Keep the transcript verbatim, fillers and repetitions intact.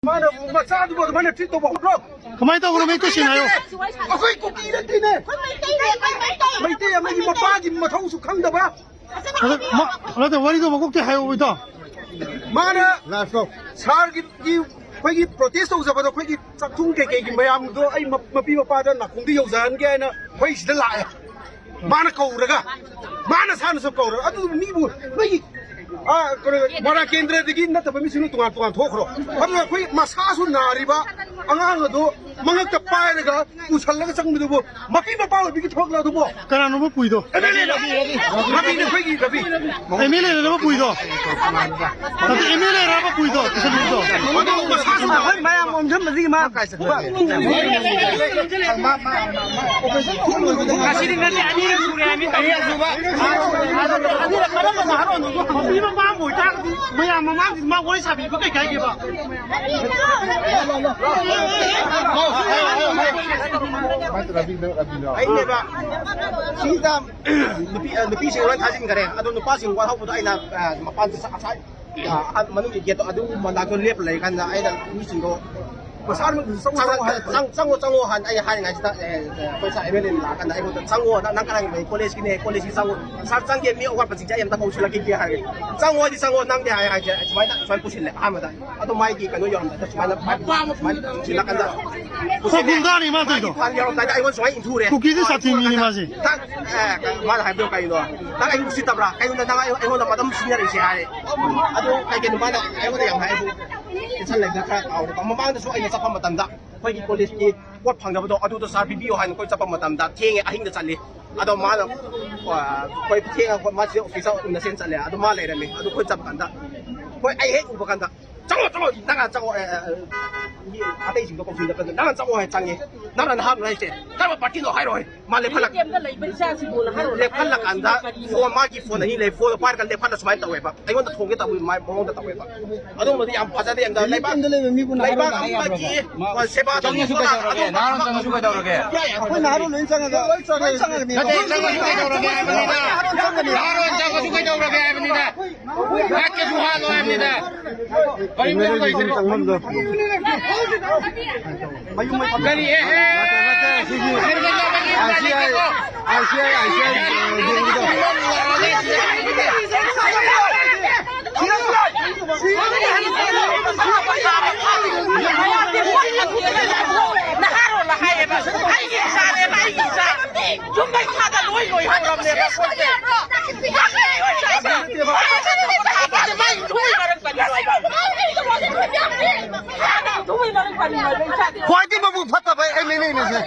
ꯃꯥꯅ ꯃꯆꯥꯗꯨꯕꯨ ꯑꯗꯨꯃꯥꯏꯅ ꯇ꯭ꯔꯤꯠ ꯇꯧꯕ ꯍꯧꯕ꯭ꯔꯣ? ꯀꯃꯥꯏꯅ ꯇꯧꯕꯅꯣ ꯃꯤ ꯀꯩꯁꯤꯡ ꯍꯥꯏꯌꯣ? ꯑꯩꯈꯣꯏ ꯀꯨꯀꯤ ꯅꯠꯇꯦꯅꯦ꯫ ꯑꯩꯈꯣꯏ ꯃꯩꯇꯩꯅꯦ, ꯑꯩꯈꯣꯏ ꯃꯩꯇꯩ꯫ ꯃꯩꯇꯩ ꯑꯃꯒꯤ ꯃꯄꯥꯒꯤ ꯃꯊꯧꯁꯨ ꯈꯪꯗꯕ꯫ ꯑꯗꯨ ꯃ-, ꯅꯠꯇꯦ, ꯋꯥꯔꯤꯗꯣ ꯃꯀꯣꯛꯇꯩ ꯍꯥꯏꯌꯣ, ꯏꯇꯥꯎ꯫ ꯃꯥꯅ ꯂꯥꯁ ꯂꯣ꯫ ꯁꯥꯔꯒꯤ, ꯒꯤ ꯑꯩꯈꯣꯏꯒꯤ ꯄ꯭ꯔꯣꯇꯦꯁ ꯇꯧꯖꯕꯗꯣ, ꯑꯩꯈꯣꯏꯒꯤ ꯆꯥꯛꯊꯨꯡ ꯀꯩꯀꯩꯒꯤ ꯃꯌꯥꯝꯗꯣ ꯑꯩ ꯃ-, ꯃꯄꯤ ꯃꯄꯥꯗ ꯅꯥꯀꯣꯡꯗ ꯌꯧꯖꯍꯟꯒꯦ ꯍꯥꯏꯅ ꯑꯩꯈꯣꯏ ꯁꯤꯗ ꯂꯥꯛꯑꯦ꯫ ꯃꯥꯅ ꯀꯧꯔꯒ, ꯃꯥꯅ ꯁꯥꯅꯁꯨ ꯀꯧꯔꯒ, ꯑꯗꯨ ꯃꯤꯕꯨ ꯅꯣꯏꯒꯤ, ꯑ, ꯀꯩꯅꯣ, ꯃꯣꯔꯥ ꯀꯦꯟꯗ꯭ꯔꯗꯒꯤ ꯅꯠꯇꯕ ꯃꯤꯁꯤꯡꯗꯨ ꯇꯣꯉꯥꯟ ꯇꯣꯉꯥꯟ ꯊꯣꯛꯈ꯭ꯔꯣ꯫ ꯑꯗꯨꯅ ꯑꯩꯈꯣꯏ ꯃꯁꯥꯁꯨ ꯅꯥꯔꯤꯕ ꯑꯉꯥꯡ ꯑꯗꯨ ꯃꯉꯛꯇ ꯄꯥꯏꯔꯒ ꯄꯨꯁꯜꯂꯒ ꯆꯪꯕꯗꯨꯕꯨ ꯃꯄꯤ ꯃꯄꯥ ꯑꯣꯏꯕꯒꯤ ꯊꯕꯛꯂ ꯑꯗꯨꯕꯨ? ꯀꯅꯥꯅꯣꯕ ꯄꯨꯏꯗꯣ? M L A Rabi. ꯔꯕꯤꯅꯦ, ꯑꯩꯈꯣꯏꯒꯤ ꯔꯕꯤ꯫ ꯑꯦꯝ ꯑꯦꯜ ꯑꯦ ꯔꯕ ꯄꯨꯏꯗꯣ? ꯅꯠꯇꯦ, ꯑꯦꯝ ꯑꯦꯜ ꯑꯦ ꯔꯕ ꯄꯨꯏꯗꯣ? ꯄꯨꯁꯜꯂꯤꯗꯣ? ꯑꯗꯨ ꯃꯁꯥꯁꯨ ꯅꯥꯍꯟ ꯃꯌꯥꯝ ꯑꯣꯟꯁꯤꯟꯕꯁꯤꯒꯤ ꯃꯥ ꯉꯁꯤꯗꯤ ꯅꯠꯇꯦ, ꯑꯅꯤꯔꯛ ꯁꯨꯔꯦ ꯍꯥꯏꯕꯅꯤ꯫ ꯑꯅꯤꯔꯛ ꯁꯨꯕ꯫ ꯑꯅꯤꯔꯛ ꯀꯔꯝꯕꯅ ꯍꯥꯏꯔꯛꯑꯣꯅꯣ? ꯃꯄꯤ ꯃꯄꯥ ꯑꯃ ꯑꯣꯏꯇꯥꯔꯒꯗꯤ ꯃꯌꯥꯝ ꯃꯃꯥꯡꯁꯤꯗ ꯃꯥ ꯋꯥꯔꯤ ꯁꯥꯕꯤꯕ ꯀꯩ ꯀꯥꯏꯒꯦꯕ? ꯑꯩꯅꯦꯕ꯫ ꯁꯤꯗ ꯅꯨꯄꯤ, ꯑ, ꯅꯨꯄꯤꯁꯤꯡ ꯂꯣꯏ ꯊꯥꯖꯤꯟꯈꯔꯦ꯫ ꯑꯗꯣ ꯅꯨꯄꯥꯁꯤꯡ ꯋꯥꯠꯍꯧꯕꯗꯣ ꯑꯩꯅ, ꯑ, ꯃꯄꯥꯟꯗ ꯆ-, ꯉꯁꯥꯏ, ꯑ, ꯑ, ꯃꯅꯨꯡꯒꯤ ꯒꯦꯠꯇꯣ ꯑꯗꯨ ꯃꯅꯥꯛꯇ ꯂꯦꯞꯄ ꯂꯩꯔꯀꯥꯟꯗ ꯑꯩꯅ ꯃꯤꯁꯤꯡꯗꯣ ꯆꯪ-, ꯆꯪ-, ꯆꯪꯉꯣ, ꯆꯪꯉꯣ ꯍꯥꯏꯅ ꯑꯩꯅ ꯍꯥꯏꯔꯤꯉꯩꯁꯤꯗ, ꯑꯦ, ꯑꯦ, ꯑꯩꯈꯣꯏ ꯁꯥꯔ ꯑꯦꯝ ꯑꯦꯜ ꯑꯦ ꯂꯥꯛꯑꯀꯥꯟꯗ ꯑꯩꯉꯣꯟꯗ, "ꯆꯪꯉꯣ, ꯅꯪ, ꯅꯪ ꯀꯅꯥꯒꯤ ꯂꯩ? ꯀꯣꯂꯦꯖꯀꯤꯅꯦ, ꯀꯣꯂꯦꯖꯀꯤ ꯆꯪꯉꯣ꯫ ꯁꯥꯔ, ꯆꯪꯒꯦ, ꯃꯤ ꯑꯋꯥꯠꯄꯁꯤꯡꯁꯦ ꯑꯩ ꯑꯝꯇ ꯀꯧꯁꯤꯜꯂꯛꯈꯤꯒꯦ" ꯍꯥꯏꯔꯦ꯫ "ꯆꯪꯉꯣ ꯍꯥꯏꯗꯤ ꯆꯪꯉꯣ, ꯅꯪꯗꯤ" ꯍꯥꯏ, ꯍꯥꯏꯁꯦ ꯁꯨꯃꯥꯏꯅ, ꯁꯨꯃꯥꯏꯅ ꯄꯨꯁꯤꯜꯂꯦ ꯑꯍꯥꯟꯕꯗ꯫ ꯑꯗꯣ ꯃꯥꯒꯤ ꯀꯩꯅꯣ ꯌꯧꯔꯝꯗꯥꯏꯗ ꯁꯨꯃꯥꯏꯅ, ꯁꯨꯃꯥꯏꯅ ꯄꯨꯁꯤꯜꯂꯀꯥꯟꯗ ꯀꯣꯛ ꯒꯨꯟꯗꯥꯅꯤ ꯃꯥ ꯇꯧꯔꯤꯗꯣ꯫ ꯐꯥꯟ ꯌꯧꯔꯝꯗꯥꯏꯗ ꯑꯩꯉꯣꯟꯗ ꯁꯨꯃꯥꯏꯅ ꯏꯟꯊꯨꯔꯦ꯫ ꯀꯨꯀꯤꯗꯤ ꯁꯥꯊꯤꯕꯅꯤ ꯃꯥꯁꯦ꯫ ꯅꯪ, ꯑꯦ, ꯃꯥꯅ ꯍꯥꯏꯕꯗꯣ ꯀꯩꯅꯣ? "ꯅꯪ ꯑꯩ ꯎꯁꯤꯠꯇꯕ꯭ꯔꯥ? ꯀꯩꯅꯣ ꯅꯪ ꯑꯩ-, ꯑꯩꯉꯣꯟꯗ ꯃꯇꯝ ꯁꯤꯖꯤꯟꯅꯔꯤꯁꯦ?" ꯍꯥꯏꯔꯦ꯫ ꯑꯗꯨ ꯀꯩ ꯀꯩꯅꯣ ꯃꯥꯅ ꯑꯩꯉꯣꯟꯗ ꯌꯥꯝ ꯍꯥꯏ꯫ ꯑꯗꯨ ꯇꯦꯟꯁꯟ ꯂꯩꯕꯗ ꯈꯔ ꯀꯥꯎꯔꯦꯀꯣ꯫ ꯃꯃꯥꯡꯗꯁꯨ ꯑꯩꯅ ꯆꯠꯄ ꯃꯇꯝꯗ ꯑꯩꯈꯣꯏꯒꯤ ꯀꯣꯂꯦꯖꯀꯤ ꯄꯣꯠ ꯐꯪꯗꯕꯗꯣ ꯑꯗꯨꯗꯣ ꯁꯥꯔ ꯄꯤꯕꯤꯌꯣ ꯍꯥꯏꯅ ꯑꯩꯈꯣꯏ ꯆꯠꯄ ꯃꯇꯝꯗ ꯊꯦꯡꯉꯦ, ꯑꯍꯤꯡꯗ ꯆꯠꯂꯤ꯫ ꯑꯗꯣ ꯃꯥꯅ, ꯑ, ꯑꯩꯈꯣꯏ ꯊꯦꯡꯉ ꯃꯥꯁꯦ ꯑꯣꯐꯤꯁꯇ ꯎꯅꯁꯦꯅ ꯆꯠꯂꯦ꯫ ꯑꯗꯣ ꯃꯥ ꯂꯩꯔꯝꯃꯦ꯫ ꯑꯗꯨ ꯑꯩꯈꯣꯏ ꯆꯠꯄ ꯀꯥꯟꯗ, ꯍꯣꯏ, ꯑꯩ ꯍꯦꯛ ꯎꯕ ꯀꯥꯟꯗ, "ꯆꯪꯉꯣ, ꯆꯪꯉꯣ, ꯅꯪ ꯆꯪꯉꯣ, ꯑꯦ, ꯑꯦ, ꯑꯦ, ꯑꯇꯩꯁꯤꯡꯗꯣ ꯀꯧꯁꯤꯜꯂꯒ ꯅꯪꯅ ꯆꯪꯉꯣ ꯍꯥꯏ ꯆꯪꯉꯦ꯫ ꯅꯪꯅ ꯅꯍꯥꯛ ꯍꯥꯏꯁꯦ ꯀꯔꯝꯕ ꯄꯥꯔꯇꯤꯅꯣ ꯍꯥꯏꯔꯣꯏ꯫ ꯃꯥ ꯂꯦꯞꯍꯜꯂꯛ-, ꯀꯦꯝꯗ ꯂꯩꯕ ꯏꯆꯥꯁꯤꯕꯨꯅ ꯍꯥꯏꯔꯣ꯫ ꯂꯦꯞꯍꯜꯂꯀꯥꯟꯗ ꯐꯣꯟ, ꯃꯥꯒꯤ ꯐꯣꯟ ꯑꯅꯤ ꯂꯩ, ꯐꯣꯟꯗꯣ ꯄꯥꯏꯔꯒ ꯂꯦꯞꯍꯜꯂ ꯁꯨꯃꯥꯏꯅ ꯇꯧꯋꯦꯕ꯫ ꯑꯩꯉꯣꯟꯗ ꯊꯣꯡꯒꯦ ꯇꯧꯕꯒꯤ ꯃꯑꯣꯡꯗ ꯇꯧꯋꯦꯕ꯫ ꯑꯗꯨꯒꯨꯝꯕꯗꯤ ꯌꯥꯝ ꯐꯖꯗꯦ꯫ ꯑꯝꯇ ꯂꯩꯕꯥꯛ, ꯂꯩꯕꯥꯛ ꯑꯃꯒꯤ ꯁꯦꯕꯥ ꯇꯧꯕ ꯆꯪꯉꯁꯨ ꯀꯩꯗꯧꯔꯒꯦ? ꯅꯍꯥꯔꯣꯟ ꯆꯪꯉꯁꯨ ꯀꯩꯗꯧꯔꯒꯦ? ꯑꯩꯈꯣꯏ ꯅꯍꯥꯔꯣꯟ ꯂꯣꯏ ꯆꯪꯉꯒ, ꯂꯣꯏ ꯆꯪꯉꯒꯅꯤ꯫ ꯅꯠꯇꯦ, ꯆꯪꯉꯁꯨ ꯀꯩꯗꯧꯔꯒꯦ ꯍꯥꯏꯕꯅꯤꯗ? ꯅꯍꯥꯔꯣꯟ ꯆꯪꯉꯁꯨ ꯀꯩꯗꯧꯔꯒꯦ ꯍꯥꯏꯕꯅꯤꯗ? ꯉꯥꯏꯍꯥꯛꯀꯤꯁꯨ ꯍꯥꯠꯂꯣ ꯍꯥꯏꯕꯅꯤꯗ꯫ ꯀꯔꯤꯝ ꯇꯧꯔꯣꯏ꯫ ꯆꯪꯐꯝꯗꯣ꯫ ꯀꯔꯤ? ꯑꯦꯍꯦ! ꯅꯠꯇꯦ, ꯅꯠꯇꯦ, ꯁꯤꯒꯤ I C I, I C I, I C I ꯕꯦꯡꯒꯤꯗꯣ꯫ ꯅꯍꯥꯔꯣꯜꯅ ꯍꯥꯏꯌꯦꯕ, "ꯑꯩꯒꯤ ꯏꯆꯥꯅꯦꯕ, ꯑꯩꯒꯤ ꯏꯆꯥ꯫ ꯌꯨꯝ ꯃꯩ ꯊꯥꯗ ꯂꯣꯏ ꯂꯣꯏꯍꯧꯔꯕꯅꯦꯕ ꯑꯩꯈꯣꯏꯁꯦ꯫ ꯃꯥꯏ ꯏꯇꯨꯒꯤ ꯃꯔꯛꯇꯅꯤ ꯂꯣꯏꯕ꯫ ꯈ꯭ꯋꯥꯏꯗꯒꯤ ꯃꯕꯨꯛ ꯐꯠꯇꯕ ꯑꯦꯝ ꯑꯦꯜ ꯑꯦꯅꯦ ꯁꯦ꯫